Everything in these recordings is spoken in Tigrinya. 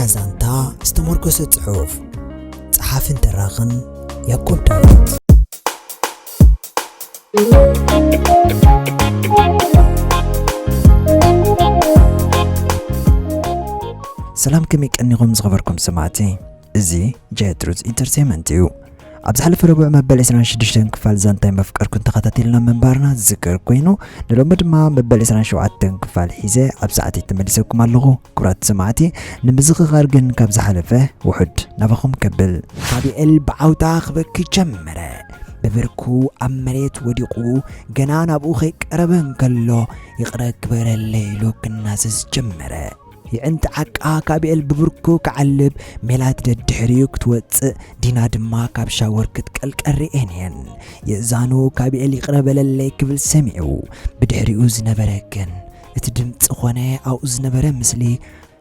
ዛንታ ዝተመርኮሰ ጽሑፍ፣ ጸሓፍን ተራኽን ያዕቆብ ዳዊት። ሰላም፣ ከመይ ቀኒኹም ዝኸበርኩም ሰማዕቲ? እዚ ጀትሩዝ ኢንተርቴይንመንት እዩ። ኣብ ዝሓለፈ ረቡዕ መበል ዕስራን ሽዱሽተን ክፋል ዛንታይ መፍቀርኩን ተኸታቲልና ምንባርና ዝዝከር ኮይኑ፣ ንሎሚ ድማ መበል ዕስራን ሸውዓተን ክፋል ሒዘ ኣብ ሰዓተይ ተመሊሰኩም ኣለኹ። ክቡራት ሰማዕቲ፣ ንምዝኽኻር ግን ካብ ዝሓለፈ ውሑድ ናባኹም ከብል። ካቢኤል ብዓውታ ክበኪ ጀመረ። ብብርኩ ኣብ መሬት ወዲቑ፣ ገና ናብኡ ከይቀረበ እንከሎ፣ "ይቕረ ግበረለይ" ኢሉ ክናዘዝ ጀመረ። የዕንቲ ዓቃ ካቢኤል ብብርኩ ክዓልብ፣ ሜላት ደድሕሪኡ ክትወጽእ፣ ዲና ድማ ካብ ሻወር ክትቀልቀል ርእየን እየን። የእዛኑ ካቢኤል "ይቕረ በለለይ" ክብል ሰሚዑ። ብድሕሪኡ ዝነበረ ግን እቲ ድምጺ ኾነ ኣብኡ ዝነበረ ምስሊ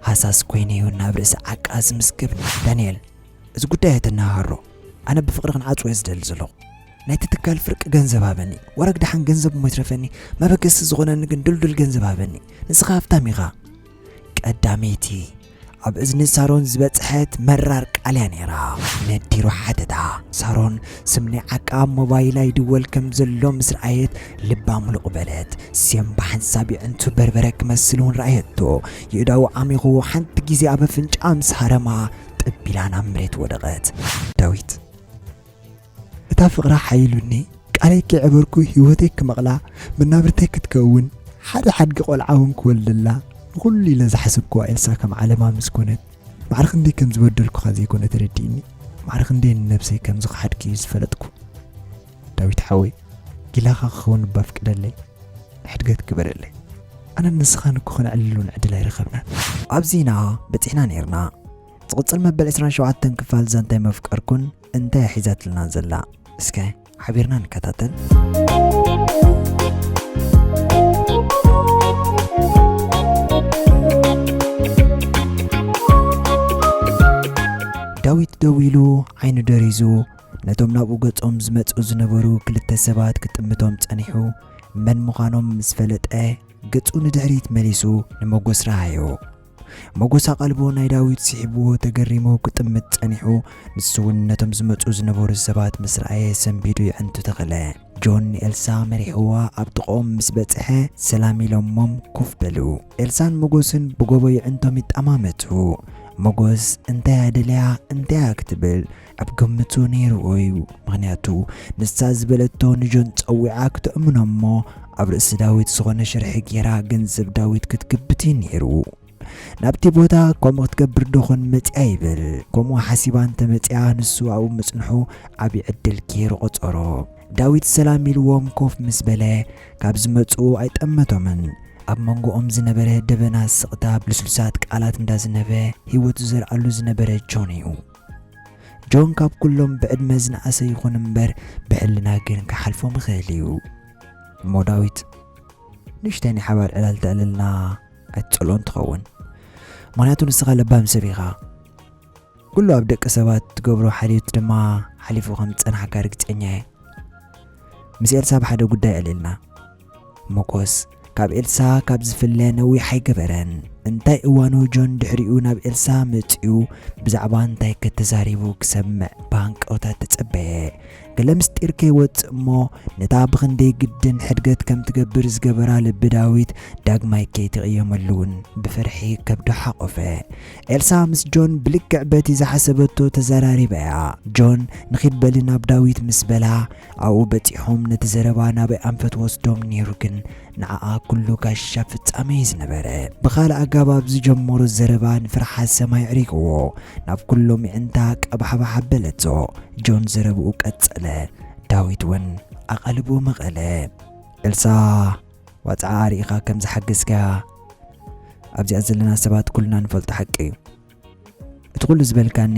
ሃሳስ ኮይነዮ ናብ ርእሲ ዓቃ ዝምስክብ። ዳንኤል፣ እዚ ጉዳይ ኣይተነሃሮ። ኣነ ብፍቕሪ ክንዓጽዎ እየ ዝደሊ ዘለኹ። ናይቲ ትካል ፍርቂ ገንዘብ ሃበኒ። ወረግ ደሓን ገንዘብ እሞ ይትረፈኒ፣ መበገሲ ዝኾነኒ ግን ድልዱል ገንዘብ ሃበኒ። ንስኻ ሃብታም ኢኻ። ቀዳመይቲ ኣብ እዝኒ ሳሮን ዝበጽሐት መራር ቃል እያ ነይራ። ነዲሩ ሓተታ። ሳሮን ስም ናይ ዓቃ ኣብ ሞባይላ ይድወል ከም ዘሎ ምስ ረኣየት ልባ ሙሉቕ በለት። ሴም ብሓንሳብ የዕንቱ በርበረ ክመስል እውን ረኣየቶ። የእዳዉ ዓሚኹ ሓንቲ ግዜ ኣብ ኣፍንጫኣ ምስ ሃረማ ጥብ ኢላ ናብ መሬት ወደቐት። ዳዊት፣ እታ ፍቕራ ሓይሉኒ፣ ቃለይ ከየዕበርኩ ህይወተይ ክመቕላ፣ መናብርተይ ክትከውን፣ ሓደ ሓድጊ ቆልዓ እውን ክወልደላ፣ ንኹሉ ኢለ ዝሓሰብክዋ ኤልሳ ከም ዓለማ ምስ ኮነት፣ ማዕረ ክንደይ ከም ዝበደልኩኻ ዘይኮነ ተረዲእኒ፣ ማዕረ ክንደይ ንነብሰይ ከም ዝኸሓድኪ እዩ ዝፈለጥኩ። ዳዊት ሓወይ፣ ጊላኻ ክኸውን እባ ፍቅደለይ፣ ሕድገት ግበረለይ። ኣነን ንስኻን እኮ ክነዕልል እውን ዕድል ኣይረኸብናን። ኣብዚ ኢና በጺሕና ነይርና። ዝቕጽል መበል ዕስራን ሸውዓተን ክፋል ዛንታይ መፍቀርኩን እንታይ ሒዛትልና ዘላ? እስከ ሓቢርና ንከታተል። ዳዊት ደው ኢሉ ዓይኑ ደሪዙ ነቶም ናብኡ ገጾም ዝመጹ ዝነበሩ ክልተ ሰባት ክጥምቶም ጸኒሑ፣ መን ምዃኖም ምስ ፈለጠ፣ ገጹ ንድሕሪት መሊሱ ንመጎስ ረኣዮ። መጎስ ኣቓልቦ ናይ ዳዊት ስሒብዎ ተገሪሙ ክጥምት ጸኒሑ፣ ንሱ እውን ነቶም ዝመጹ ዝነበሩ ሰባት ምስ ረኣየ ሰንቢዱ የዕንቱ ተኸለ። ጆን ንኤልሳ መሪሕዋ ኣብ ጥቕኦም ምስ በጽሐ ሰላም ኢሎሞም ኮፍ በሉ። ኤልሳን መጎስን ብጎቦ የዕንቶም ይጠማመቱ። መጎስ እንታይ እያ ደልያ፣ እንታይ እያ ክትብል ኣብ ግምቱ ነይርዎ እዩ። ምኽንያቱ ንሳ ዝበለቶ ንጆን ጸዊዓ ክትእምኖ እሞ ኣብ ርእሲ ዳዊት ዝኾነ ሽርሒ ጌራ ገንዘብ ዳዊት ክትግብት እዩ ነይሩ። ናብቲ ቦታ ከምኡ ክትገብር ዶ ኾን መጺኣ ይብል። ከምኡ ሓሲባ እንተመጺኣ ንሱ ኣብኡ ምጽንሑ ዓቢ ዕድል ገይሩ ቆጸሮ። ዳዊት ሰላም ኢልዎም ኮፍ ምስ በለ ካብ ዝመጽኡ ኣይጠመቶምን። ኣብ መንጎኦም ዝነበረ ደበና ስቕታ ብልስሉሳት ቃላት እንዳዝነበ ህይወቱ ዘርኣሉ ዝነበረ ጆን እዩ። ጆን ካብ ኩሎም ብዕድመ ዝነኣሰ ይኹን እምበር ብሕልና ግን ክሓልፎ ምኽእል እዩ። እሞ ዳዊት፣ ንእሽተይ ናይ ሓባር ዕላል ተዕልልና ኣይትጸልኦን ትኸውን። ምኽንያቱ ንስኻ ለባም ሰብ ኢኻ። ኩሉ ኣብ ደቂ ሰባት ትገብሮ ሓልዮት ድማ ሓሊፉ ከም ዝጸንሓካ ርግጸኛ እየ። ምስ ኤልሳ ብሓደ ጉዳይ ኣልዒልና። መጎስ ካብ ኤልሳ ካብ ዝፍለ ነዊሕ ኣይገበረን። እንታይ እዋኑ ጆን ድሕሪኡ ናብ ኤልሳ መጺኡ ብዛዕባ እንታይ ከተዛሪቡ ክሰምዕ ብሃንቀውታ ተጸበየ። ገለ ምስጢር ከይወጽእ እሞ ነታ ብኽንደይ ግድን ሕድገት ከም ትገብር ዝገበራ ልቢ ዳዊት ዳግማይ ከይትቕየመሉ እውን ብፍርሒ ከብዱ ሓቖፈ። ኤልሳ ምስ ጆን ብልክዕ በቲ ዝሓሰበቶ ተዘራሪባ እያ። ጆን ንኺድ በሊ ናብ ዳዊት ምስ በላ ኣብኡ በጺሖም ነቲ ዘረባ ናበይ ኣንፈት ወስዶም ነይሩ ግን ንዓኣ ኩሉ ጋሻ ፍጻመ እዩ ዝነበረ። ብኻልእ ኣገባብ ዝጀመሮ ዘረባ ንፍርሓት ሰማይ ኣዕሪግዎ። ናብ ኩሎም የዕንታ ቀባሕባሕ ኣበለቶ። ጆን ዘረብኡ ቀጸለ። ዳዊት እውን ኣቓልቦ መቐለ። ኤልሳ፣ ዋጽዓ ኣርኢኻ ከም ዝሓገዝካያ ኣብዚኣ ዘለና ሰባት ኩልና ንፈልጦ ሓቂ እዩ። እቲ ኩሉ ዝበልካኒ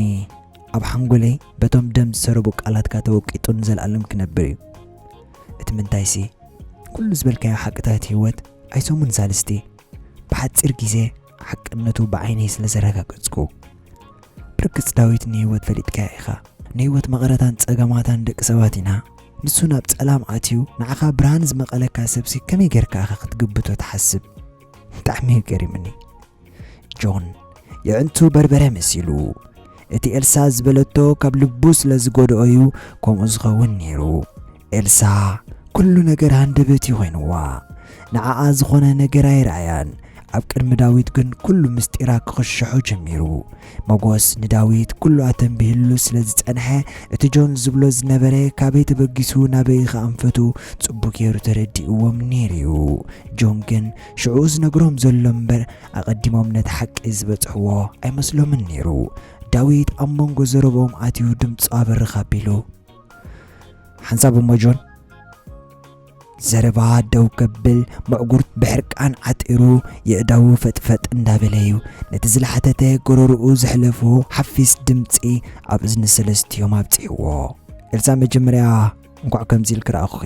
ኣብ ሓንጎለይ በቶም ደም ዝሰረቡ ቃላትካ ተወቂጡ ንዘለኣለም ክነብር እዩ። እቲ ምንታይሲ፣ ኩሉ ዝበልካዮ ሓቅታት ህይወት ኣይሰሙን ሳልስቲ ብሓጺር ግዜ ሓቅነቱ ብዓይነይ ስለ ዘረጋገጽኩ። ብርግጽ ዳዊት ንህይወት ፈሊጥካያ ኢኻ። ንህይወት መቐረታን ጸገማታን ደቂ ሰባት ኢና። ንሱ ናብ ጸላም ኣትዩ ንዓኻ ብርሃን ዝመቐለካ ሰብሲ ከመይ ጌርካ ኢኻ ክትግብቶ ትሓስብ? ብጣዕሚ እዩ ገሪምኒ። ጆን፣ የዕንቱ በርበረ መሲሉ። እቲ ኤልሳ ዝበለቶ ካብ ልቡ ስለ ዝጎድኦ እዩ ከምኡ ዝኸውን ነይሩ። ኤልሳ ኩሉ ነገር ሃንደበት እዩ ኮይንዋ። ንዓኣ ዝኾነ ነገር ኣይረኣያን። ኣብ ቅድሚ ዳዊት ግን ኩሉ ምስጢራ ክኽሽሖ ጀሚሩ። መጎስ ንዳዊት ኩሉ ኣተንቢህሉ ስለ ዝጸንሐ፣ እቲ ጆን ዝብሎ ዝነበረ ካበይ ተበጊሱ ናበይ ከኣንፈቱ ጽቡቕ ገይሩ ተረዲእዎም ነይሩ እዩ። ጆን ግን ሽዑ ዝነግሮም ዘሎ እምበር ኣቐዲሞም ነቲ ሓቂ ዝበጽሕዎ ኣይመስሎምን ነይሩ። ዳዊት ኣብ መንጎ ዘረብኦም ኣትዩ ድምጹ ኣበርኽ ኣቢሉ፣ ሓንሳብ እሞ ጆን፣ ዘረባ ደው ከብል መዕጉርት ብሕርቃን ዓጢሩ የእዳዉ ፈጥፈጥ እንዳበለ እዩ ነቲ ዝለሓተተ ጎረርኡ ዘሕለፎ ሓፊስ ድምጺ ኣብ እዝኒ ሰለስቲኦም ኣብጺሕዎ። ኤልሳ፣ መጀመርያ እንኳዕ ከምዚ ኢልኪ ረኣኹኺ።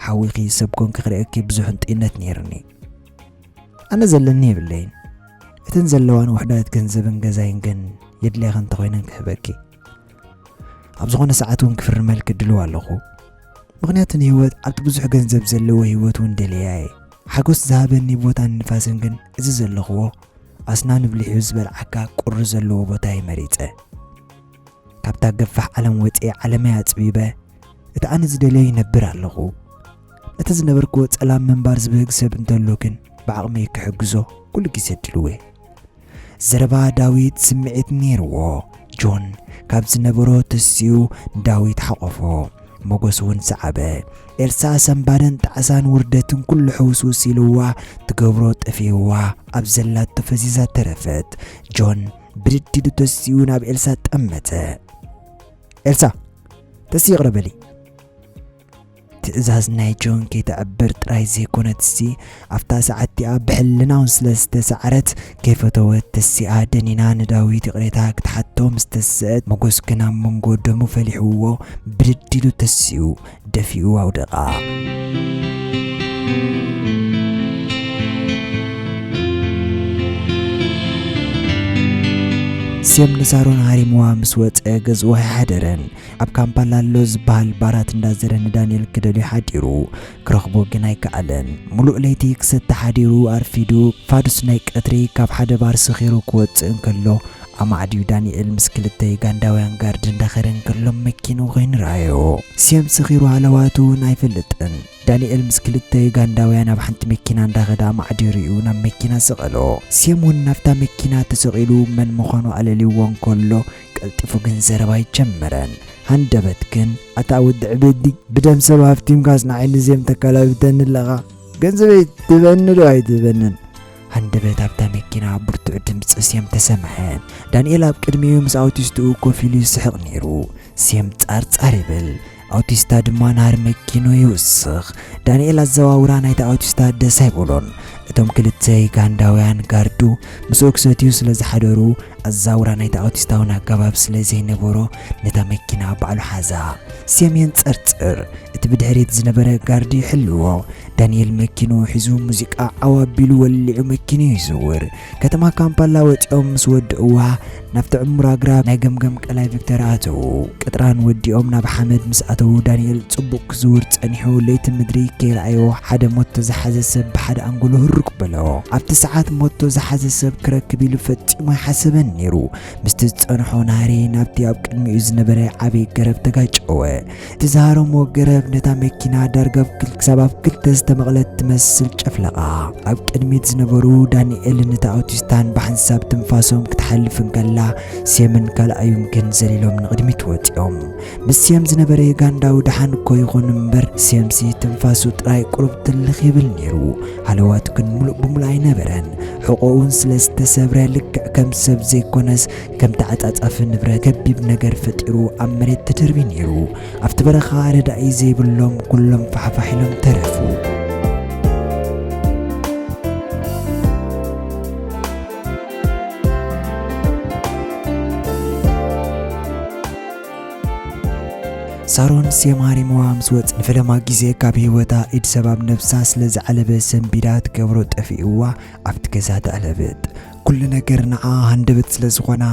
ሓዊኺ ሰብ ኮንኪ ክርእየኪ ብዙሕ እንጥይነት ነይርኒ። ኣነ ዘለኒ የብለይን። እተን ዘለዋን ውሑዳት ገንዘብን ገዛይን ግን የድልያኺ እንተኾይነን ክህበኪ። ኣብ ዝኾነ ሰዓት እውን ክፍርመልኪ ድልው ኣለኹ። ምኽንያቱ ንህይወት ኣብቲ ብዙሕ ገንዘብ ዘለዎ ህይወት እውን ደልያ እየ። ሓጎስ ዝሃበኒ ቦታን ንፋስን ግን እዚ ዘለኽዎ ኣስናኑ ብሊሑ ዝበልዓካ ቁሪ ዘለዎ ቦታ እየ መሪጸ። ካብታ ገፋሕ ዓለም ወጺኤ ዓለመይ ኣጽቢበ እቲ ኣነ ዝደልዮ ይነብር ኣለኹ። ነቲ ዝነበርክዎ ጸላም ምንባር ዝብህግ ሰብ እንተሎ ግን ብዓቕመይ ክሕግዞ ኩሉ ግዜ ድልው እየ። ዘረባ ዳዊት ስምዒት ነይርዎ። ጆን ካብ ዝነበሮ ተሲኡ ንዳዊት ሓቖፎ። ሞጎስ እውን ሰዓበ። ኤልሳ ሰንባደን ጣዕሳን ውርደትን ኩሉ ሕውስውስ ኢልዋ፣ ትገብሮ ጠፊእዋ፣ ኣብ ዘላቶ ፈዚዛ ተረፈት። ጆን ብድድ ኢሉ ተሲኡ ናብ ኤልሳ ጠመተ። ኤልሳ፣ ተሲ ይቕረ በሊ። ትእዛዝ ናይ ጆን ከይተዕብር ጥራይ ዘይኮነትሲ፣ ኣብታ ሰዓት እቲኣ ብሕልናውን ስለ ዝተሳዕረት፣ ከይፈተወት ተሲኣ ደኒና ንዳዊት ይቕሬታ ክትሓቶ ምስ ተስእት፣ ሞጎስ ግን ኣብ መንጎ ደሙ ፈሊሕዎ ብድድ ኢሉ ተሲኡ ደፊኡ ኣውደቓ። ሴም ንሳሮን ሃሪምዋ ምስ ወጸ ገዝኡ ኣይሓደረን። ኣብ ካምፓላ ኣሎ ዝበሃል ባራት እንዳዘረ ንዳንኤል ክደልዮ ሓዲሩ። ክረኽቦ ግን ኣይከኣለን። ሙሉእ ለይቲ ክሰቲ ሓዲሩ ኣርፊዱ ፋዱስ ናይ ቀትሪ ካብ ሓደ ባር ሰኺሩ ክወጽእ እንከሎ ኣማዕድዩ ዳንኤል ምስ ክልተ ዩጋንዳውያን ጋርድ እንዳኸደ እንከሎ መኪንኡ ኮይኑ ረኣዮ። ሴም ሰኺሩ ሃለዋቱ እውን ኣይፈልጥን። ዳንኤል ምስ ክልተ ዩጋንዳውያን ኣብ ሓንቲ መኪና እንዳኸደ ኣማዕድዩ ሪኡ ናብ መኪና ሰቐሎ። ሴም እውን ናብታ መኪና ተሰቒሉ መን ምዃኑ ኣለልይዎ እንከሎ ቀልጢፉ ግን ዘረባ ኣይጀመረን። ሃንደበት ግን፣ ኣታ ወዲ ዕብዲ፣ ብደም ሰብ ሃፍቲምካስ ንዓይ ንዜም ተካላብተኒ ኣለኻ? ገንዘበይ ትህበኒ ዶ ኣይትህበንን? ሃንደበት ኣብታ መኪና ብርቱዕ ድምፂ ሴም ተሰምዐ። ዳንኤል ኣብ ቅድሚኡ ምስ ኣውቲስትኡ ኮፍ ኢሉ ይስሕቕ ነይሩ። ሴም ጻርጻር ይብል። ኣውቲስታ ድማ ናህሪ መኪኑ ይውስኽ። ዳንኤል ኣዘዋውራ ናይታ ኣውቲስታ ደስ ኣይበሎን። እቶም ክልተ ዩጋንዳውያን ጋርዱ ምስኡ ክሰትዩ ስለ ዝሓደሩ፣ ኣዛውራ ናይታ ኣውቲስታ እውን ኣገባብ ስለ ዘይነበሮ፣ ነታ መኪና ባዕሉ ሓዛ። ሴም የንጸርጽር። እቲ ብድሕሪት ዝነበረ ጋርዲ ይሕልዎ። ዳንኤል መኪኑ ሒዙ ሙዚቃ ዓው ኣቢሉ ወሊዑ መኪኑ ይዝውር። ከተማ ካምፓላ ወጺኦም ምስ ወድእዋ፣ ናብቲ ዕሙር ኣግራብ ናይ ገምገም ቀላይ ቪክተር ኣተዉ። ቅጥራን ወዲኦም ናብ ሓመድ ምስ ኣተዉ፣ ዳንኤል ጽቡቕ ክዝውር ጸኒሑ፣ ለይቲ ምድሪ ከይረኣዮ ሓደ ሞቶ ዝሓዘ ሰብ ብሓደ ኣንጎሎ ህሩክ በሎ። ኣብቲ ሰዓት ሞቶ ዝሓዘ ሰብ ክረክብ ኢሉ ፈጺሙ ኣይሓሰበን ነይሩ። ምስቲ ዝጸንሖ ናህሪ ናብቲ ኣብ ቅድሚኡ ዝነበረ ዓቢ ገረብ ተጋጨወ። እቲ ዝሃረሞ ገረብ ነታ መኪና ዳርጋ ኣብ ክል-፣ ክሳብ ኣብ ክልተ ዝተመቕለት ትመስል ጨፍለቓ። ኣብ ቅድሚት ዝነበሩ ዳንኤልን ነታ ኣውቲስታን ብሓንሳብ ትንፋሶም ክትሓልፍ እንከላ፣ ሴምን ካልኣዩን ግን ዘሊሎም ንቕድሚት ወጺኦም። ምስ ሴም ዝነበረ ዩጋንዳዊ ደሓን እኮ ይኹን እምበር፣ ሴምሲ ትንፋሱ ጥራይ ቁሩብ ትልኽ ይብል ነይሩ። ሃለዋቱ ግን ሙሉእ ብሙሉእ ኣይነበረን። ሕቖኡን ስለ ዝተሰብረ፣ ልክዕ ከም ሰብ ዘይኮነስ፣ ከም ተዓጻጻፊ ንብረት ከቢብ ነገር ፈጢሩ ኣብ መሬት ተደርብዩ ነይሩ። ኣብቲ በረኻ ረዳኢ ዘይብሎም፣ ኩሎም ፋሕፋሕ ኢሎም ተረፉ። ሳሮን ሴም ሃሪምዋ ምስ ወጽ-፣ ንፈለማ ግዜ ካብ ህይወታ ኢድ ሰብ ኣብ ነብሳ ስለ ዝዓለበ ሰንቢዳ ትገብሮ ጠፊእዋ ኣብቲ ገዛ ተዕለብጥ። ኩሉ ነገር ንዓ ሃንደበት ስለ ዝኾና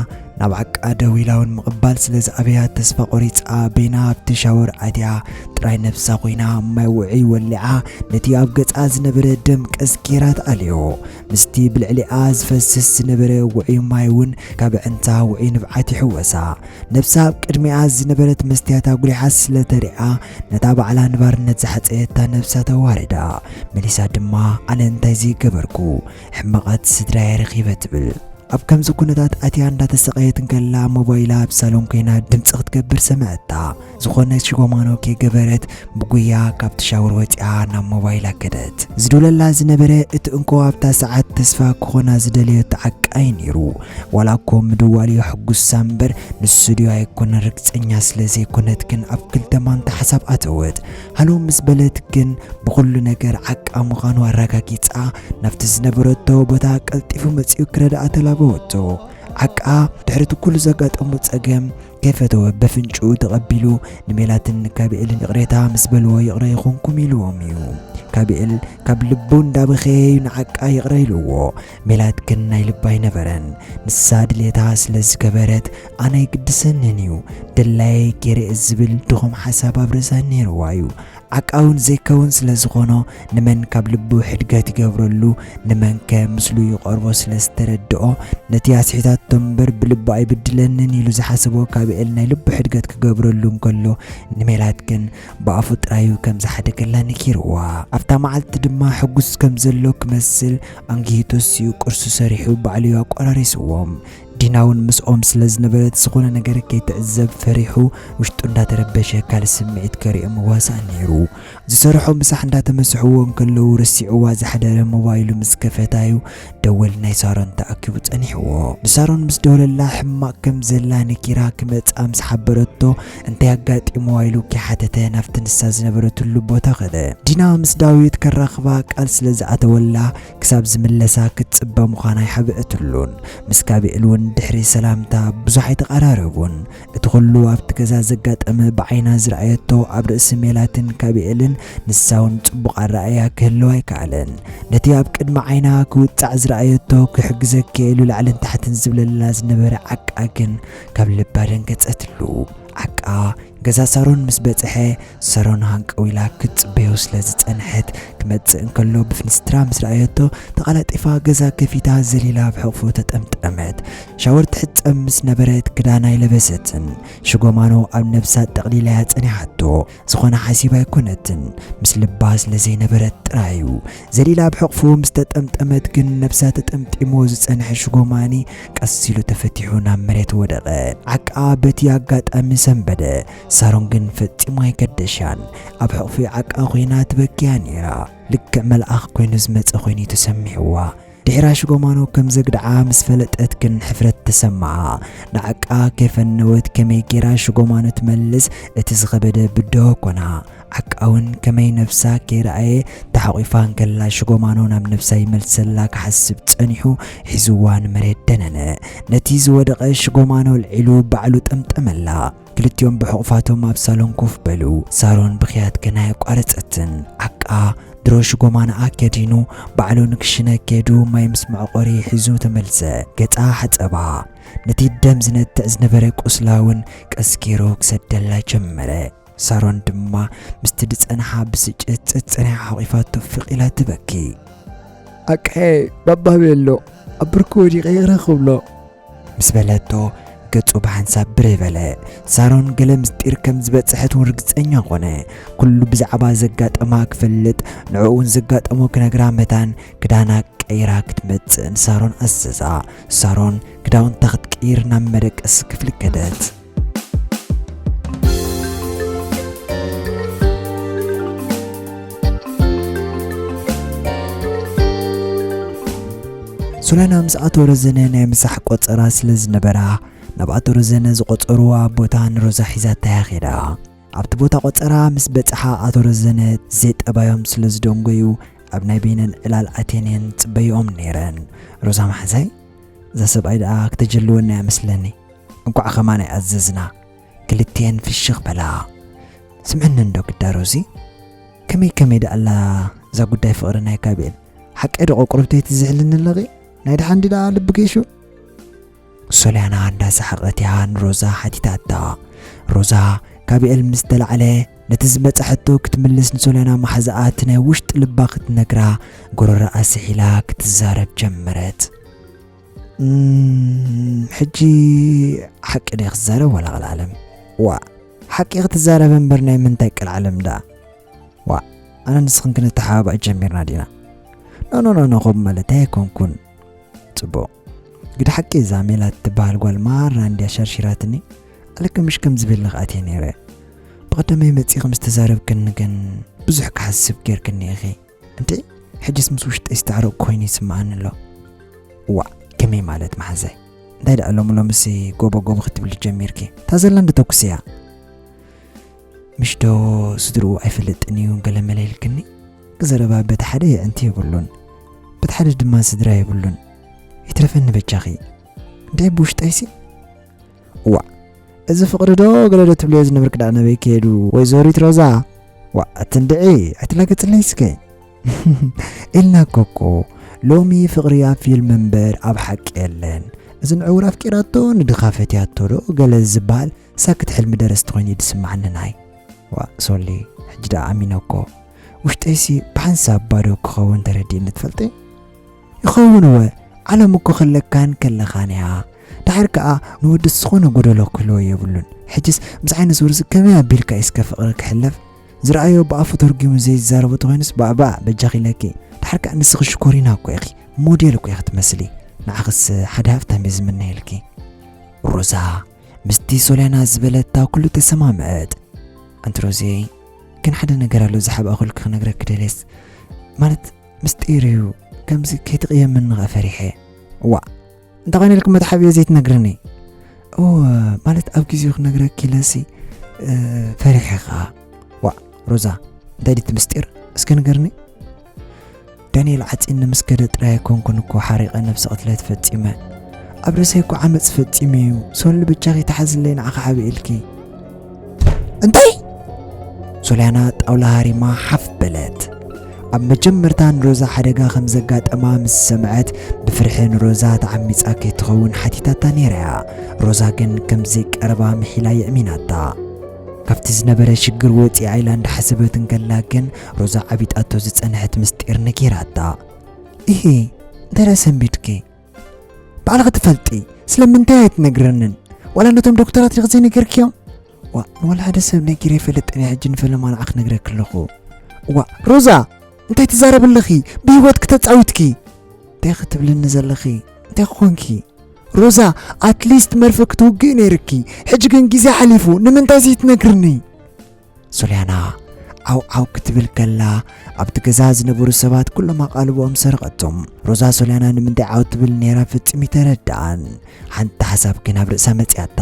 ናብ ዓቃ ደው ኢላ እውን ምቕባል ስለ ዝኣበያ ተስፋ ቆሪጻ በይና ኣብቲ ሻወር ኣትያ ጥራይ ነብሳ ኮይና ማይ ውዑይ ወሊዓ ነቲ ኣብ ገጻ ዝነበረ ደም ቀስቂራ ትኣልዮ። ምስቲ ብልዕሊኣ ዝፈስስ ዝነበረ ውዑይ ማይ እውን ካብ ኣዕንታ ውዑይ ንብዓት ይሕወሳ። ነብሳ ኣብ ቅድሚኣ ዝነበረት መስትያት ኣጉሊሓ ስለ ተሪኣ ነታ ባዕላ ንባርነት ዝሓጸየታ ነብሳ ተዋርዳ። መሊሳ ድማ ኣነ እንታይ ዘይገበርኩ ሕማቓት ስድራየ ረኺበ ትብል። ኣብ ከምዚ ኩነታት ኣትያ እንዳተሰቐየት እንከላ ሞባይላ ኣብ ሳሎን ኮይና ድምፂ ክትገብር ሰምዐታ። ዝኾነ ሽጎማኖ ከይገበረት ብጉያ ካብቲ ሻወር ወፂኣ ናብ ሞባይላ ከደት። ዝድውለላ ዝነበረ እቲ እንኮ ኣብታ ሰዓት ተስፋ ክኾና ዝደለዮ ተዓቃይ ነይሩ። ዋላ እኮ ምድዋል የሕጉሳ እምበር ንሱ ድዩ ኣይኮነን ርግፀኛ ስለ ዘይኮነት ግን ኣብ ክልተ ማንታ ሓሳብ ኣተወት። ሃሎ ምስ በለት ግን ብኹሉ ነገር ዓቃ ምዃኑ ኣረጋጊጻ ናብቲ ዝነበረቶ ቦታ ቀልጢፉ መጺኡ ክረድኣ ተላበወቶ። ዓቃ ድሕሪ እቲ ኩሉ ዘጋጠሞ ጸገም ከይፈተወ በፍንጭኡ ተቐቢሉ ንሜላትን ንካቢኤልን ይቕሬታ ምስ በልዎ ይቕረ ይኹንኩም ኢልዎም እዩ። ካቢኤል ካብ ልቡ እንዳበኸየ እዩ ንዓቃ ይቕረ ኢልዎ። ሜላት ግን ናይ ልባ ኣይነበረን። ንሳ ድሌታ ስለ ዝገበረት ኣነ ኣይግድሰንን እዩ፣ ድላየይ ገይረ እየ ዝብል ድኹም ሓሳብ ኣብ ርእሳ ነይርዋ እዩ። ዓቃ እውን ዘይከውን ስለ ዝኾኖ ንመን ካብ ልቡ ሕድገት ይገብረሉ ንመንከ ምስሉ ይቐርቦ ስለ ዝተረድኦ ነቲ ኣስሒታቶ እምበር ብልቡ ኣይብድለንን ኢሉ ዝሓሰቦ ካቢኤል ናይ ልቡ ሕድገት ክገብረሉ እንከሎ ንሜላት ግን ብኣፉ ጥራዩ ከም ዝሓደገላ ነጊርዋ። ኣብታ መዓልቲ ድማ ሕጉስ ከም ዘሎ ክመስል ኣንጊሂ ተሲኡ ቁርሲ ሰሪሑ ባዕሉ እዩ ኣቆራሪስዎም። ዲና እውን ምስኦም ስለ ዝነበረት ዝኾነ ነገር ከይትዕዘብ ፈሪሑ ውሽጡ እንዳተረበሸ ካልእ ስምዒት ከሪኦ ምዋሳእ ነይሩ። ዝሰርሖ ምሳሕ እንዳተመስሕዎ እንከለዉ ረሲዕዋ ዝሓደረ ሞባይሉ ምስ ከፈታዩ ደወል ናይ ሳሮን ተኣኪቡ ጸኒሕዎ። ንሳሮን ምስ ደወለላ ሕማቕ ከም ዘላ ነጊራ ክመጻ ምስ ሓበረቶ እንታይ ኣጋጢምዋ ኢሉ ከይሓተተ ናብቲ ንሳ ዝነበረትሉ ቦታ ከደ። ዲና ምስ ዳዊት ከራኽባ ቃል ስለ ዝኣተወላ ክሳብ ዝምለሳ ክትጽበ ምዃና ኣይሓብአትሉን። ምስ ካቢኤል እውን ድሕሪ ሰላምታ ብዙሕ ኣይተቐራረቡን። እቲ ኩሉ ኣብቲ ገዛ ዘጋጠመ ብዓይና ዝረኣየቶ ኣብ ርእሲ ሜላትን ካቢኤልን ንሳ እውን ጽቡቕ ኣረኣእያ ክህልዋ ኣይከኣለን። ነቲ ኣብ ቅድሚ ዓይና ክውጻዕ ዝረኣየቶ ክሕግዘኪ ኢሉ ላዕልን ታሕትን ዝብለላ ዝነበረ ዓቃ ግን ካብ ልባ ደንገጸትሉ። ዓቃ ገዛ ሳሮን ምስ በጽሐ ሳሮን ሃንቀው ኢላ ክትጽበዮ ስለ ዝጸንሐት ክመጽእ እንከሎ ብፍንስትራ ምስ ረኣየቶ ተቐላጢፋ ገዛ ከፊታ ዘሊላ ኣብ ሕቕፉ ተጠምጠመት። ሻወር ትሕጸብ ምስ ነበረት ክዳና ኣይለበሰትን። ሽጎማኖ ኣብ ነብሳ ጠቕሊላያ ጸኒሓቶ። ዝኾነ ሓሲባ ኣይኮነትን። ምስ ልባ ስለ ዘይነበረት ጥራይ እዩ። ዘሊላ ኣብ ሕቕፉ ምስ ተጠምጠመት ግን ነብሳ ተጠምጢሞ ዝጸንሐ ሽጎማኒ ቀስ ኢሉ ተፈቲሑ ናብ መሬት ወደቐ። ዓቃ በቲ ኣጋጣሚ ሰንበደ። ሳሮን ግን ፈጺሙ ኣይገደሻን። ኣብ ሕቕፊ ዓቃ ኮይና ትበክያ ነይራ። ልክዕ መልኣኽ ኮይኑ ዝመጸ ኮይኑ እዩ ተሰሚዕዋ። ድሒራ ሽጎማኖ ከም ዘግድዓ ምስ ፈለጠት ግን ሕፍረት ተሰምዓ። ንዓቃ ከይፈነወት ከመይ ጌራ ሽጎማኖ ትመልስ እቲ ዝኸበደ ብድሆ ኮና። ዓቃ እውን ከመይ ነብሳ ከይረኣየ ተሓቒፋ እንከላ ሽጎማኖ ናብ ነብሳ ይመልሰላ ክሓስብ ጸኒሑ ሒዝዋ ንመሬት ደነነ። ነቲ ዝወደቐ ሽጎማኖ ኣልዒሉ ባዕሉ ጠምጠመላ። ክልቲኦም ብሕቑፋቶም ኣብ ሳሎን ኮፍ በሉ። ሳሮን ብኽያት ገና ኣየቋረጸትን። ዓቃ ድሮ ሽጎማኖኣ ከዲኑ ባዕሉ ንክሽነ ከይዱ ማይ ምስ መዕቆሪ ሒዙ ተመልሰ። ገጻ ሓጸባ። ነቲ ደም ዝነትዕ ዝነበረ ቁስላ እውን ቀስ ገይሩ ክሰደላ ጀመረ። ሳሮን ድማ ምስቲ ዝጸንሓ ብስጭት ጸጸኒሓ ሓቒፋቶ ፍቕ ኢላ ትበኪ። ኣቀየ ባባ ቤሎ ኣብ ብርኩ ወዲቐ ይቕረ ክብሎ ምስ በለቶ ገጹ ብሓንሳብ ብርህ በለ። ሳሮን ገለ ምስጢር ከም ዝበጽሐት እውን ርግጸኛ ኾነ። ኩሉ ብዛዕባ ዘጋጠማ ክፈልጥ ንዕኡ እውን ዘጋጠሞ ክነግራ መታን ክዳና ቀይራ ክትመጽእ ንሳሮን ኣዘዛ። ሳሮን ክዳውንታ ክትቅይር ናብ መደቀሲ ክፍሊ ከደት። ሶለና ምስ ኣቶ ረዘነ ናይ ምሳሕ ቆጸራ ስለ ዝነበራ ናብ ኣቶ ረዘነ ዝቆጸርዋ ቦታ ንሮዛ ሒዛታያ ኸይዳ። ኣብቲ ቦታ ቆጸራ ምስ በጽሓ ኣቶ ረዘነ ዘይጠባዮም ስለ ዝደንጎዩ ኣብ ናይ በይነን ዕላል ኣትየን እየን ጽበይኦም ነይረን። ሮዛ መሓዛይ፣ እዛ ሰብኣይ ደኣ ክተጀልወና እያ መስለኒ። እንቋዕ ኸማን ኣይኣዘዝና። ክልቲኤን ፍሽኽ በላ። ስምዕኒ እንዶ ግዳ ሮዚ፣ ከመይ ከመይ ደኣላ እዛ ጉዳይ ፍቕሪ ናይ ካቢኤል? ሓቀይ ዶ ቆቁርብተይ ትዝሕልኒ ኣለኺ? ናይ ደሓን ድዩ ደኣ ልቢ ገይሹ? ሶልያና እንዳሰሓቐት እያ ንሮዛ ሓቲታታ። ሮዛ ካብ ኤል ምስ ተላዕለ፣ ነቲ ዝመጸ ሕቶ ክትምልስ ንሶልያና ማሕዛኣ እቲ ናይ ውሽጢ ልባ ክትነግራ ጎረረኣ ስሒላ ክትዛረብ ጀመረት። "እም፣ ሕጂ ሓቂ ድየ ክዛረብ ዋላ ቃል ዓለም?" "ዋ፣ ሓቂ ክትዛረብ እምበር ናይ ምንታይ ቃል ዓለም ደኣ?" "ዋ፣ ኣነ ንስኽን ክንተሓባባእ ጀሚርና ዲና?" "ኖ፣ ኖ፣ ኖ፣ ኖ፣ ከምኡ ማለት ኣይኮንኩን። ጽቡቕ። ግዲ ሓቂ እዛ ሜላት ትበሃል ጓል ማራ እንድያ ሸርሺራትኒ። ኣለኪ ምሽ ከም ዝብልኽ ኣትየ ነይረ። ብቐደመይ መጺኺ ምስ ተዛረብክኒ ግን ብዙሕ ክሓስብ ጌርክኒ ኢኺ። እንዴ፣ ሕጅስ ምስ ውሽጠይ ዝተዓረቕኩ ኮይኑ ይስምዓኒ ኣሎ። እዋእ፣ ከመይ ማለት መሓዛይ? እንታይ ደኣ ሎሚ ሎምሲ ጎቦ ጎቦ ክትብሊ ጀሚርኪ? እታ ዘላ እንዶ ተኩስያ። ምሽ ዶ ስድርኡ ኣይፈልጥን እዩ ገለመለ ኢልክኒ? ዘረባ በቲ ሓደ የዕንቲ የብሉን፣ በቲ ሓደ ድማ ስድራ የብሉን። ይትረፈኒ በጃኺ። እንታይ ብውሽጠይሲ? እዋእ፣ እዚ ፍቕሪ ዶ ገለ ዶ ትብልዮ ዝነበርክ ደኣ ነበይ ከይዱ ወይዘሪት ሮዛ? ዋእ፣ ኣትንድዒ፣ ኣይትላገጽለይ እስከ። ኢልና ኮኮ፣ ሎሚ ፍቕሪ ኣብ ፊልም እምበር ኣብ ሓቂ የለን። እዚ ንዕውር ኣፍቂራቶ ንድኻ ፈትያቶ ዶ ገለ ዝበሃል ሳክት ሕልሚ ደረስቲ ኮይኑ እዩ ዝስምዓኒ ናይ። ዋእ ሶሊ፣ ሕጂ ደኣ ኣሚነ እኮ። ውሽጠይሲ ብሓንሳብ ባዶ ክኸውን ተረዲእኒ ትፈልጢ? ይኸውን እወ፣ ዓለም እኮ ከለካን ከለኻን እያ። ደሓር ከኣ ንወድስ ዝኾነ ጎደሎ ክህልዎ የብሉን። ሕጅስ ምስ ዓይነ ስውርሲ ከመይ ኣቢልካ እዩ እስከ ፍቕሪ ክሕለፍ? ዝረኣዮ ብኣፉ ተርጒሙ ዘይዛረቦ ተኾይኑስ ባእባእ በጃኺ ኢለኪ። ደሓር ከኣ ንስኺ ሽኮሪና እኮ ኢኺ፣ ሞዴል እኮ ኢኺ ትመስሊ። ንዓኽስ ሓደ ሃፍታም እየ ዝምነየልኪ። ሮዛ ምስቲ ሶልያና ዝበለታ ኩሉ ተሰማምዐት። ኣንቲ ሮዚ፣ ግን ሓደ ነገር ኣሎ ዝሓብኣኹልኪ ክነግረኪ ደልየስ፣ ማለት ምስጢር እዩ፣ ከምዚ ከይትቕየምኒ ኸኣ ፈሪሐ። ዋእ፣ እንታይ ኾይነ ኢልኪ መትሓብዮ ዘይትነግርኒ? እወ፣ ማለት ኣብ ግዜኡ ክነግረኪ ኢለሲ፣ እ፣ ፈሪሐ ኸኣ። ዋእ፣ ሮዛ፣ እንታይ ድዩ እቲ ምስጢር? እስከ ንገርኒ። ዳንኤል ዓጺኒ ምስ ከደ ጥራይ ኣይኮንኩን እኮ ሓሪቐ ነብሰ ቅትለት ፈጺመ። ኣብ ርእሰይ እኮ ዓመጽ ፈጺመ እዩ። ሶሊ በጃኺ ተሓዝለይ ንዓኺ ሓብኤ ኢልኪ። እንታይ? ሶልያና ጣውላ ሃሪማ ሓፍ በለት። ኣብ መጀመርታ ንሮዛ ሓደጋ ከም ዘጋጠማ ምስ ሰምዐት ብፍርሒ ንሮዛ ተዓሚጻ ከይትኸውን ሓቲታታ ነይራ እያ። ሮዛ ግን ከም ዘይቀረባ ምሒላ የእሚናታ። ካብቲ ዝነበረ ሽግር ወጺኣ ኢላ እንዳሓሰበት እንከላ ግን ሮዛ ዓቢጣቶ ዝጸንሐት ምስጢር ነጊራታ። ኢሂ፣ እንታይ ደኣ ሰንቢድኪ? ባዕልኺ ትፈልጢ፣ ስለምንታይ ኣይትነግረንን? ዋላ ነቶም ዶክተራት ዲኺ ዘይነገርክዮም? ዋ፣ ንዋላ ሓደ ሰብ ነጊረ ኣይፈልጥን እየ፣ ሕጂ ንፈለማ ንዓኺ ክነግረኪ ኣለኹ። ዋ፣ ሮዛ፣ እንታይ ትዛረቢ ኣለኺ? ብህይወትኪ ተጻዊትኪ። እንታይ ክትብልኒ ዘለኺ? እንታይ ኮንኪ? ሮዛ፣ ኣትሊስት መርፈ ክትውግኢ ነይርኪ። ሕጂ ግን ግዜ ሓሊፉ፣ ንምንታይ ዘይትነግርኒ? ሶልያና ዓው ዓው ክትብል ከላ፣ ኣብቲ ገዛ ዝነበሩ ሰባት ኩሎም ኣቓልቦኦም ሰረቐቶም። ሮዛ ሶልያና ንምንታይ ዓው ትብል ነይራ ፈጺሙ ኣይተረድኣን። ሓንቲ ሓሳብ ግን ኣብ ርእሳ መጺኣታ።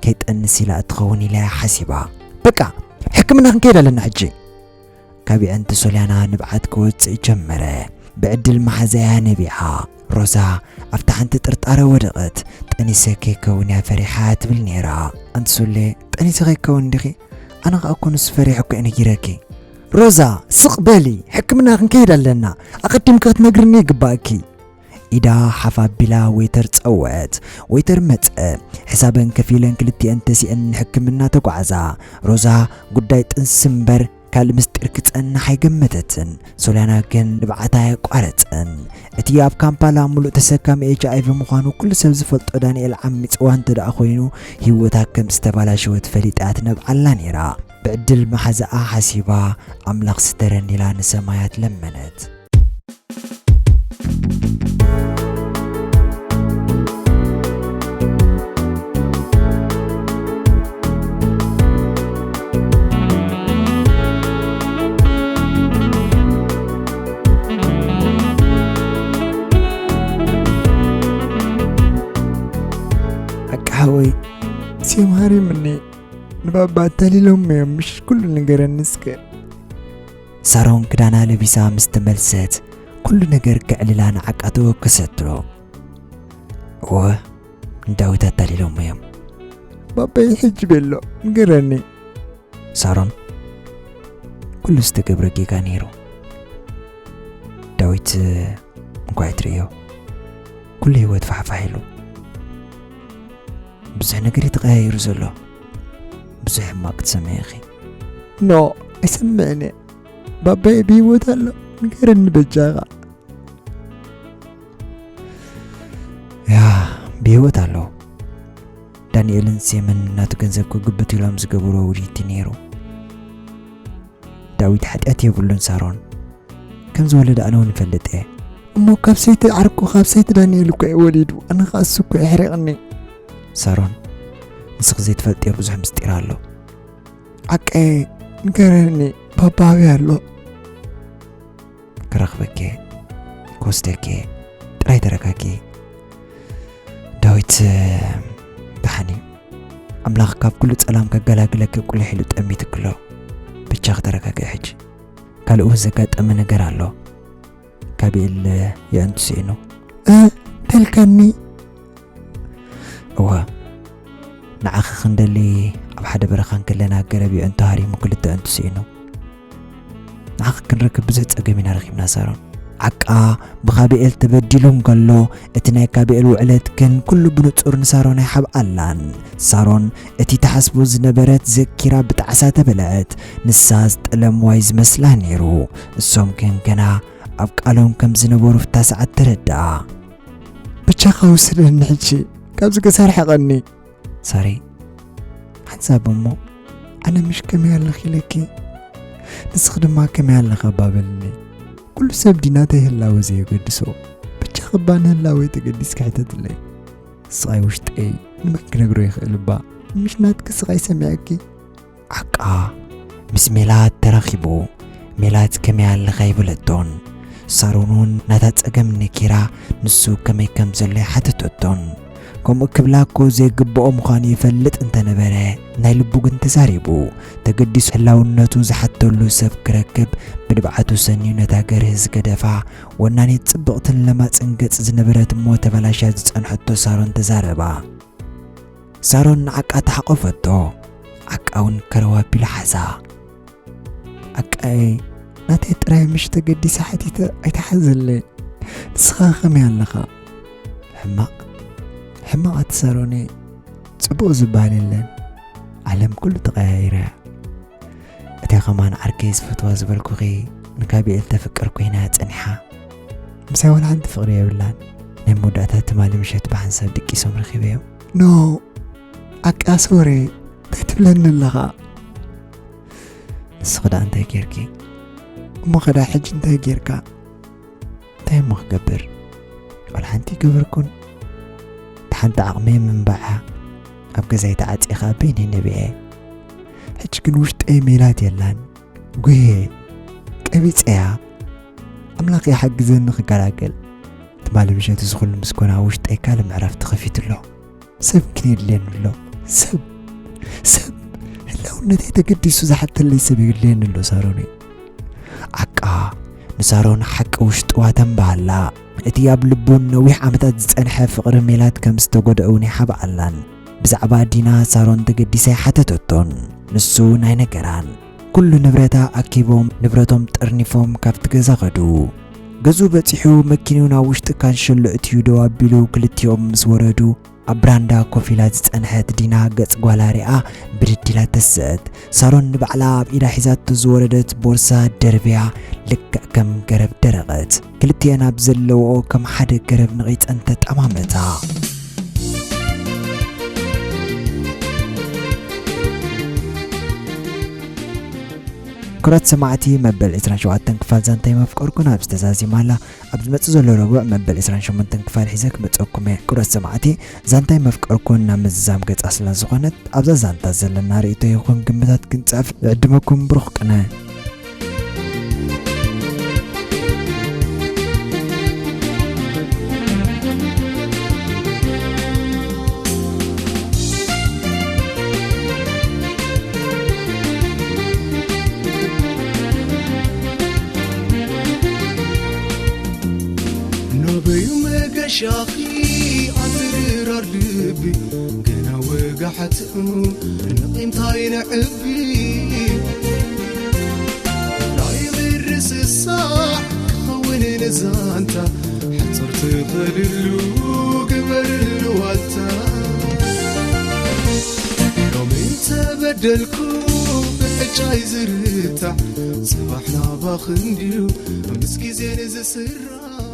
ከይጠንስ ኢላ እትኸውን ኢላ እያ ሓሲባ። በቃ፣ ሕክምና ክንከይድ ኣለና ሕጂ። ካብ የዕንቲ ሶልያና ንብዓት ክወጽእ ጀመረ። ብዕድል መሓዛያ ነቢዓ። ሮዛ ኣብታ ሓንቲ ጥርጣረ ወደቐት። ጠኒሰ ከይከውን እያ ፈሪሓ ትብል ነይራ። ኣንቲ ሶሌ፣ ጠኒሰ ከይከውን ዲኺ? ኣነ ኸኣ እኮ ንሱ ፈሪሑ እኮ እየ ነጊረኪ። ሮዛ፣ ስቕ በሊ፣ ሕክምና ክንከይድ ኣለና። ኣቐዲምኪ ክትነግርኒ ይግባእኪ። ኢዳ ሓፍ ኣቢላ ዌይተር ጸውዐት። ዌይተር መጸ። ሕሳበን ከፊለን ክልቲኤን ተሲአን ንሕክምና ተጓዕዛ። ሮዛ ጉዳይ ጥንሲ እምበር ካልእ ምስጢር ክጸንሕ ኣይገመተትን። ሶልያና ግን ንብዓታ ኣየቋረጸን። እቲ ኣብ ካምፓላ ምሉእ ተሰካሚ ኤች ኣይ ቪ ምዃኑ ኩሉ ሰብ ዝፈልጦ ዳንኤል ዓሚጽዋ እንተ ደኣ ኮይኑ፣ ህይወታ ከም ዝተባላሸወት ፈሊጣ ትነብዓላ ነይራ። ብዕድል መሓዛኣ ሓሲባ፣ ኣምላኽ ስተረኒ ኢላ ንሰማያት ለመነት። ሓቂ ሓወይ፣ ሴም ሃሪምኒ። ንባባ ኣታሊሎም እዮም፣ ምሽ ኩሉ ንገረኒ እስከ። ሳሮን ክዳና ለቢሳ ምስ ተመልሰት፣ ኩሉ ነገር ከዕልላ ንዓቃ ተወከሰቶ። እወ፣ ንዳዊት ኣታሊሎሞ እዮም። ባባይ ሕጂ ቤሎ፣ ንገረኒ። ሳሮን፣ ኩሉ ዝተገብረ ጌጋ ነይሩ። ዳዊት፣ እንኳዕ ትርእዮ። ኩሉ ህይወት ፋሕፋሕ ኢሉ። ብዙሕ ነገር እዩ ተቐያይሩ ዘሎ። ብዙሕ ሕማቕ ትሰምዒ ኢኺ። ኖ፣ ኣይሰምዕን እየ። ባባየ ብህይወት ኣሎ? ንገረኒ በጃኻ። ያ፣ ብህይወት ኣሎ። ዳንኤልን ሴምን ናቱ ገንዘብ ክግብት ኢሎም ዝገበርዎ ውዲት እዩ ነይሩ። ዳዊት ሓጢኣት የብሉን ሳሮን። ከም ዝወለደ ኣነ እውን እፈልጥ እየ። እሞ ካብ ሰይቲ ዓርኩ፣ ካብ ሰይቲ ዳንኤል እኮ እዩ ወሊዱ። ኣነ ኸኣ እሱ እኮ የሕሪቕኒ። ሳሮን፣ ንስኺ ዘይትፈልጥዮ ብዙሕ ምስጢር ኣሎ። ዓቀየ፣ ንገረኒ፣ ባባ ኣበይ ኣሎ? ክረኽበኪ እየ፣ ክወስደኪ እየ። ጥራይ ተረጋጊ። ዳዊት፣ ደሓን እዩ። ኣምላኽ ካብ ኩሉ ጸላም ከገላግለኪ ቁልሕ ኢሉ ጠሚትክሎ። ብቻ ክተረጋግዒ ሕጂ። ካልእ እውን ዘጋጠመ ነገር ኣሎ። ካቢኤል የእንቱ ስኢኑ። እ፣ ተልካኒ? እወ፣ ንዓኺ ክንደሊ ኣብ ሓደ በረኻ እንከለና ገረብ የእንቱ ሃሪሙ ክልተ ኣእንቱ ስኢኑ። ንዓኺ ክንረክብ ብዙሕ ጸገም ኢና ረኺብና ሳሮን። ዓቃ ብካቢኤል ተበዲሉ እንከሎ፣ እቲ ናይ ካቢኤል ውዕለት ግን ኩሉ ብንጹር ንሳሮን ኣይሓብኣላን። ሳሮን እቲ ትሓስቦ ዝነበረት ዘኪራ ብጣዕሳ ተበልዐት። ንሳ ዝጠለምዋይ ዝመስላ ነይሩ። እሶም ግን ገና ኣብ ቃሎም ከም ዝነበሩ ፍታ ሰዓት ተረድኣ። ብቻኻ ውሰደኒ ሕጂ፣ ካብዚ ገዛ ርሕቐኒ። ሳሪ፣ ሓንሳብ እሞ፣ ኣነ ምሽ ከመይ ኣለኺ ኢለኪ፣ ንስኺ ድማ ከመይ ኣለኺ እባ በልኒ። ኩሉ ሰብ ዲና እንታይ ህላወ ዘየገድሶ፣ ብቻኺ እባ ንህላወይ ተገዲስኪ ሕተትለይ። ስቓይ ውሽጠይ ንመን ክነግሮ ይኽእል እባ፣ ምሽ ናትኪ ስቓይ ሰሚዐኪ። ዓቃ ምስ ሜላት ተራኺቡ፣ ሜላት ከመይ ኣለኻ ኣይበለቶን። ሳሮን እውን ናታ ጸገም ነኪራ፣ ንሱ ከመይ ከም ዘሎ ኣይሓተተቶን። ከምኡ ክብላ እኮ ዘይግብኦ ምዃኑ ይፈልጥ እንተነበረ፣ ናይ ልቡ ግን ተዛሪቡ። ተገዲሱ ህላውነቱ ዝሓተሉ ሰብ ክረክብ ብንብዓቱ ሰንዩ ነታ ገርህ ዝገደፋ ወናኒት ጽብቕትን ለማጽን ገጽ ዝነበረት እሞ ተበላሽያ ዝጸንሐቶ ሳሮን ተዛረባ። ሳሮን ንዓቃ ተሓቆፈቶ። ዓቃ እውን ከረው ኣቢሉ ሓዛ። ዓቃየ፣ ናተይ ጥራይ ምሽ ተገዲሰ ሓቲተ ኣይትሓዘለይ። ንስኻ ከመይ ኣለኻ? ሕማቕ፣ ሕማቕ ኣቲ ሳሮነይ፣ ጽቡቕ ዝበሃል የለን። ዓለም ኩሉ ተቐያይራ እያ። እታ ከማን ዓርከይ ዝፈትዋ ዝበልኩኺ ንካቢኤል ተፍቅር ኮይና ጸኒሓ። ምሳይ ዋላ ሓንቲ ፍቕሪ የብላን። ናይ መወዳእታ ትማሊ ምሸት ብሓንሳብ ድቂሶም ረኺበዮም። ኖ፣ ዓቃ ሶሪ፣ እንታይ ትብለኒ ኣለኻ? ንስኺ ደኣ እንታይ ጌርኪ? እሞ ኸዳ ሕጂ እንታይ ጌርካ? እንታይ እሞ ክገብር? ዋላ ሓንቲ ኣይገበርኩን። እታ ሓንቲ ዓቕመይ ምንባዓ ኣብ ገዛይ ተዓጽየ ኸኣ በይነይ ነቢዐ። ሕጂ ግን ውሽጠይ ሜላት የላን። ጉሄ፣ ቀቢጸያ። ኣምላኽ ይሓግዘኒ ክገላገል። ትማሊ ምሸት እዚ ኹሉ ምስ ኮነ ኣብ ውሽጠይ ካልእ ምዕራፍ ተኸፊቱ ኣሎ። ሰብ ግን የድልየኒ ኣሎ። ሰብ፣ ሰብ፣ ህላውነተይ ተገዲሱ ዝሓተለይ ሰብ የድልየኒ ኣሎ ሳሮነይ። ዓቃ ንሳሮን ሓቂ ውሽጥዋ ተንብሃላ። እቲ ኣብ ልቡ ነዊሕ ዓመታት ዝጸንሐ ፍቕሪ ሜላት ከም ዝተጎድአ እውን ይሓብኣላን። ብዛዕባ ዲና ሳሮን ተገዲሳ ኣይሓተተቶን። ንሱ ናይ ነገራን። ኩሉ ንብረታ ኣኪቦም ንብረቶም ጠርኒፎም ካብቲ ገዛ ኸዱ። ገዝኡ በጺሑ መኪንኡ ናብ ውሽጢ ካንሸሎ እትዩ ደው ኣቢሉ ክልቲኦም ምስ ወረዱ ኣብ ብራንዳ ኮፍ ኢላ ዝጸንሐት ዲና ገጽ ጓላ ሪኣ ብድድ ኢላ ተሰት። ሳሮን ንባዕላ ኣብ ኢዳ ሒዛቶ ዝወረደት ቦርሳ ደርብያ ልክዕ ከም ገረብ ደረቐት። ክልቲኤን ኣብ ዘለውኦ ከም ሓደ ገረብ ነቒጸን ተጠማመታ። ክቡራት ሰማዕቲ፣ መበል ዕስራን ሸውዓተን ክፋል ዛንታይ መፍቀርኩን ኣብዚ ተዛዚማ ኣላ። ኣብ ዝመጽእ ዘሎ ረቡዕ መበል ዕስራን ሸሞንተን ክፋል ሒዘ ክመጸኩም እየ። ክቡራት ሰማዕቲ፣ ዛንታይ መፍቀርኩን ናብ ምዝዛም ገጻ ስለ ዝኾነት፣ ኣብዛ ዛንታ ዘለና ርእይቶ ይኹን ግምታት ክንጽሕፍ ይዕድመኩም። ብሩኽ ቅነ። ኖበዩ መገሻኺ ኣትርራር ልቢ ገና ወጋሕትኡ ንቒምታይ ነዕቢ ናይ ምርስሳዕ ክኸውን ንዛንታ ሕጽርቲ ኸልሉ ግበርሉ ዋልታ። ደልኩ ብዕጫይ ዝርታዕ፣ ጽባሕ ናባኽን ድዩ ምስ ግዜ ንዝስራዕ?